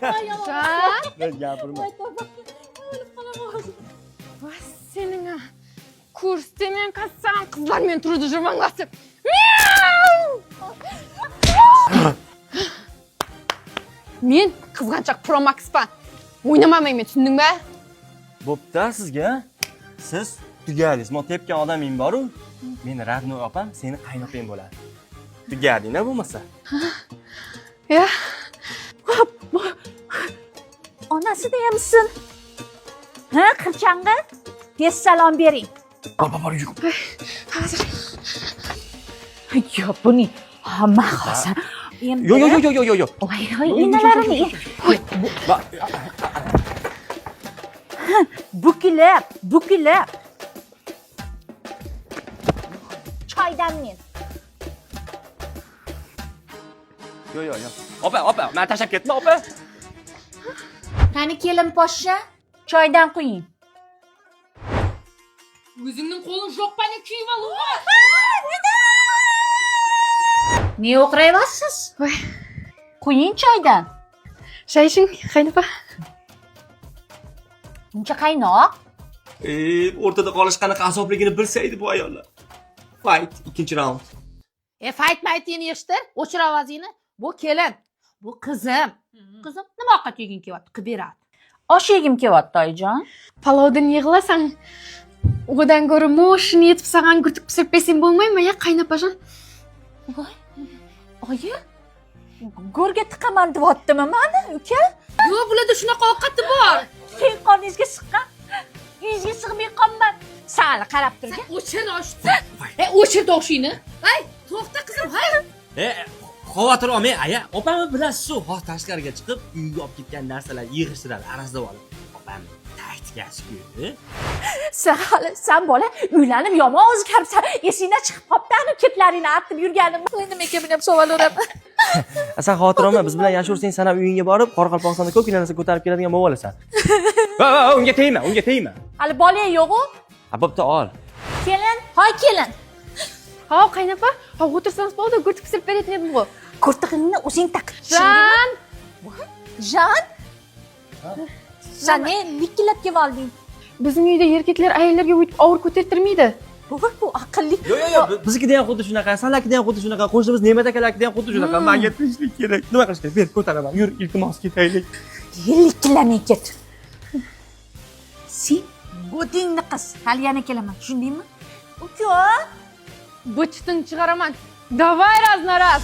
Jan, Gapirma. Voy, sening a. Ko'rsa men qasam qizlar men turdi jurmanglashib. Мяу! Men қызғаншақ Pro Maxpan. O'ynamam men, tushundingmi? Bo'pti sizga. Siz tugadingiz. Men tepgan odaming bor-u. Meni родной opam seni qaynopang bo'ladi. Tugading-a bo'lmasa. Ya, Onasi deyapmisin? Ha, qirchang'i? Tez salom bering. Bor, bor, bor, yur. Hozir. Yo, buning hamma hozir. Endi. Yo, yo, yo, yo, yo, yo, yo. Voy, voy, inalarim. Ba- Bukilib, bukilib. Choydan men. Yo, yo, yo. Opa, opa, meni tashlab ketma, opa. Qani kelin poshsha, choydan quying. O'zingning qo'ling yo'q pani kiyib ol. Ne o'qrayapsiz? Voy. Quying choydan. Chay iching, qaynapa. Buncha qaynoq. E, o'rtada qolish qanaqa azobligini bilsaydi bu ayollar. Fight, ikkinchi raund. E fayt maytingni yig'ishtir, o'chir ovozingni. Bu kelin, bu qizim. Qizim, nima ovqat yeging kelyapti? Qilib beradi. Osh yegim kelyapti, oyijon. Palovdan yig'lasan. Одан гөрі мощный етіп саған күртік пісіріп берсем болмай ма, я, қайнапажан? Voy. Oyi, go'rga tiqaman deyaptimi mani, uka? Yo'q, bularda shunaqa ovqati bor. Sen qorningizga siqqan, uyingizga sig'may qolman. Sal qarab turgin. O'chir oshni. E o'chir tovushingni. Ay, to'xta qizim, hay. E, xavotir olmang, aya. Opamni bilasiz-ku, hozir tashqariga chiqib, uyga olib ketgan narsalar yig'ishtiradi, arazlab olib. Opam taktikasi-ku. Sen hali, sen bola uylanib yomon o'zgaribsan. Esingdan chiqib qolibdi, ani ketlaringni artib yurganim. Nima ekan buni ham savol uraman. Sen xavotir olma, biz bilan yashaversang, san ham uyingga borib, Qoraqalpog'istonda ko'pgina narsa ko'tarib keladigan bo'lib olasan. Va, va, va, unga tegma, unga tegma. Hali bolang yo'q-u. Ha, bo'pti, ol. Kelin, hoy kelin. Ау, қайнапа, ау, отырсаңыз болды, күртік пісіріп беретін едім ғой. Kurtig'ingni o'zing taq. Жан! Jan. Sen ne likillab kelib olding? Біздің үйде еркектер әйелдерге өйтіп ауыр көтертірмейді. Bu bu aqlli. Yo'q, yo'q, yo'q, biznikida ham xuddi shunaqa, sanakida ham xuddi shunaqa, qo'shnimiz Ne'mat akalarnikida ham xuddi shunaqa. Menga tinchlik kerak. Nima qilish kerak? Ber, ko'taraman. Yur, iltimos, ketaylik. Likillamay ket. Sen bo'tingni qiz. Hali yana kelaman, tushundingmi? Uka. Быт-шытын шығараман. Давай раз на раз.